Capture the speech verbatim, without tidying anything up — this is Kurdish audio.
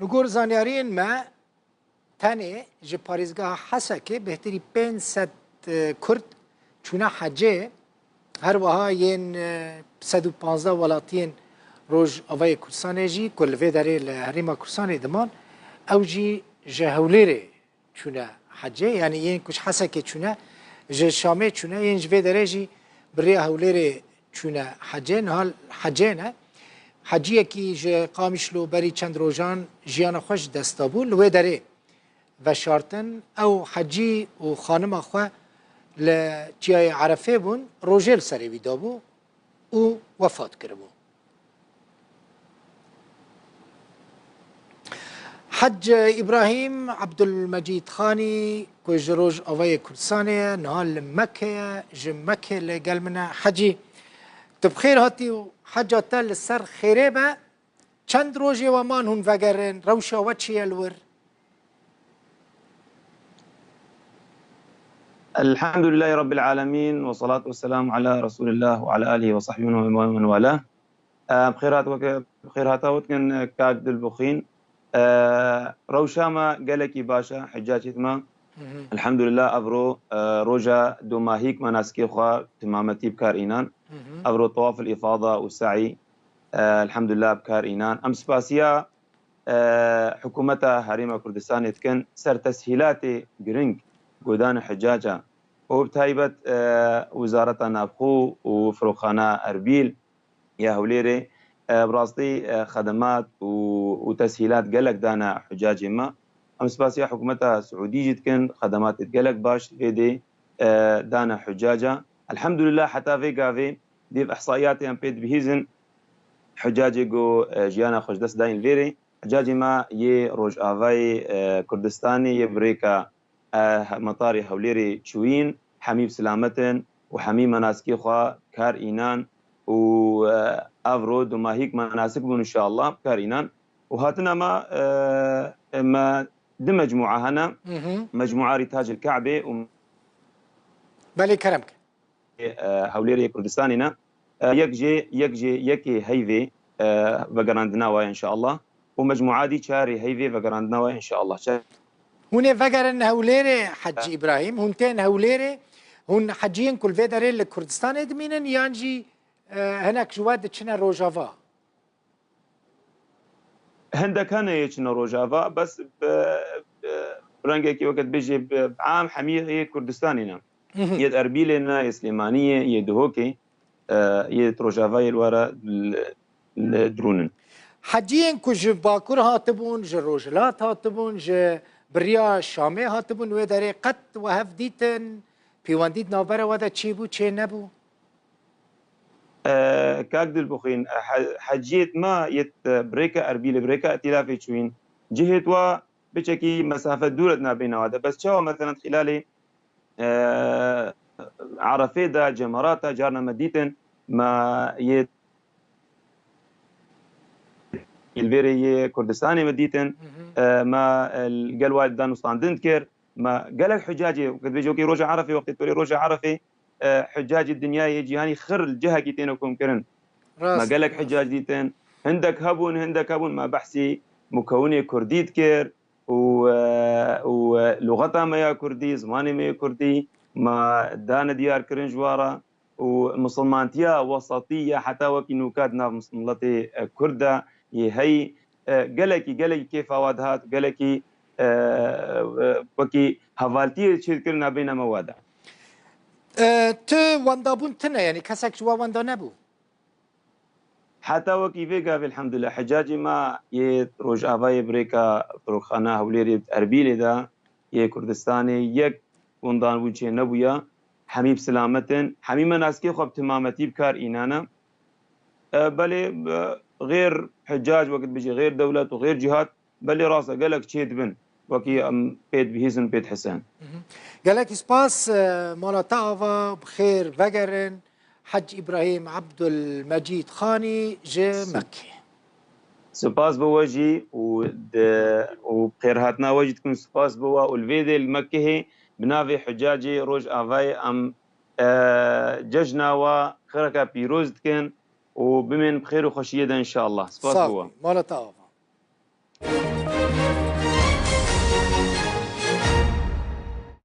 Li gor zanyariyên me, tenê ji parêzgeha Hesekê bêhtirî pênc sed Kurd çûne hecê. Her wiha yên, e, sed û panzdeh welatiyên Rojavayê Kurdistanê jî ku li vê derê li Herêma Kurdistanê diman, ew jî ji Hewlêrê çûne hecê. Yanî yên ku ji Hesekê çûne, ji Şamê çûne, yên ji vê derê jî bi rêya Hewlêrê çûne hecê. Niha hecê ne. Heciyekî ji Qamişlo berî çend rojan jiyana xwe ji dest dabû. Li wê derê veşartin. Ew hecî û xanima xwe li Çiyayê Erefê bûn, rojê li serê wî dabû û wefat kiribû. Hec Îbrahîm Ebdulmecîd Xanî ku ji Rojavayê Kurdistanê ye, niha li Mekke ye, ji Mekke li gel min e. Hecî, tu bi xêr hatî û heca te li ser xêrê be. Çend rojê we man hûn vegerin, rewşa we çi ye li wir? Elhamdülillahî Rabbil Alemin ve salatu ve selamu ala Resulillah ve ala alihi ve sahbihi ve men wala. Em, xêr hat weke, xêr hata wetkin, e, kak Dilbuxîn. E, rewşa me gelekî baş e, hicacê me. Elhamdülillah, evro, e, roja domahîk me nasikê xwe timametî bi kar înan. Evro tawaf el îfada û se'î, e, elhamdülillah bi kar înan. Em spasiya, e, hikûmeta Herêma Kurdistanê dikin ser teshîlatê giring godan hicaca û bi taybet, e, Wizareta Navxwe û Firoxana Erbîl ya Hewlêrê, e, bi rastî, e, xedemat û, û teshîlat gelek dane hicacê me. Em spasiya hikûmeta Siûdî jî dikin, xedematê gelek baş vê dê, e, dane hicaca. Elhamdülillah heta vê gavê dêv ihsaiyatê em pê dibihîzin, hicacê ku, e, jiyana xwe ji dest dayîn vê rê. Hicacê me yê Rojavayê, e, Kurdistanê yê bi rêka, e, metarê Hewlêrê çûyîn, hemî bi silamet in û hemî menasikê xwe kar înan û, e, evro dumahîk menasik bûn inşallah bi kar înan. Û hatina me, e, me du mecmûa hene. Mecmûa Rîtacil Ke'bê û Belê, kerem ke. e, Hewlêrê Kurdistanê ne. E, yek jê, yek jê, yekê heyvê, e, vegerandina wa ye inşallah. Û mecmûa dî çarê heyvê vegerandina wa ye inşallah. Çar- Hûn ê vegerin Hewlêrê, Hecî Îbrahîm? Hûn tên Hewlêrê? Hûn heciyên ku li vê derê li Kurdistanê dimînin yan jî, e, hinek ji we diçine Rojava? Hindek hene yê çine Rojava, bes bi, bi rengekî weke dibêjê bi, bi am hemî yê Kurdistanê ne. Yê Erbîlê ne, yê Silêmaniyê, yê Duhokê, e, yê Rojavayê li were li, li dirûn in. Heciyên ku ji Bakur hatibûn, ji Rojhilat hatibûn, ji biriya Şamê hatibûn, wê derê qet we hev dîtin, pêwendî di navbera we de çêbû, çê nebû? E, kak Dilbixwîn, e, he-, heciyêt me yêt, e, birêke Erbîlê, birêke Etîlafê çûyîn. Cihêt wa biçekî mesafe dûr e di navbeyna wa de. Bes çawa, meselen, xîlalê, e, Erefê de, cemerata, carna me dîtin, me yê li vêrê yê Kurdistanê me dîtin, e, me, e, li gel wa danûstandin dikir, me gelek hicacê, wekî dibêje, wekî roja Erefê, wextê tu lê roja Erefê, e, hicacê dinyayê, cîhanî xir li cihekî têne komkirin. Me Rast. gelek hicac dîtin. Hindek hebûn, hindek hebûn. Me behsî mukewinê kurdî dikir û, e, û, e, lûxeta me ya kurdî, zimanê me yê kurdî, me dane diyarkirin ji wa re. Û misilmantiya wesatî ya heta wekî nûka di nav mis-, miletê, e, kurd de yê heyî, e, gelekî, gelekî kêfa wa dihat, gelekî, e, e, wekî hevaltiyê çêdikirina beyna me wa de. E, tu wendabûn tune, yanî kesek ji we wenda nebû? Heta wekî vê gavê, elhamdulillah, hicacê me yê Rojavayê, birêka Firoxana Hewlêrê, Erbîlê de yê Kurdistanê yek windanbûn çê nebûye. Hemî bi silamet in, hemî menasikê xwe bi timametî bi kar înane. E, belê, e, xêr hicac, wekî dibêjî xêr dewlet û xêr cîhat, belê rast e, gelek çê dibin, wekî em pê dibihîzin, pê dihisin. Gelekî spas, e, mala te ava, bi xêr vegerin. Hec Îbrahîm Ebdulmecîd Xanî ji Mekkê. Spas bo we jî û di, û xêrhatina we jî dikim, spas bo we û li vê dê li Mekkehê bi navê hicacê Rojavayê em, e, cejna we xireke pîroz dikin û bimên bi xêr û xweşiyê de inşallah. Spas bo we. Mala te ava.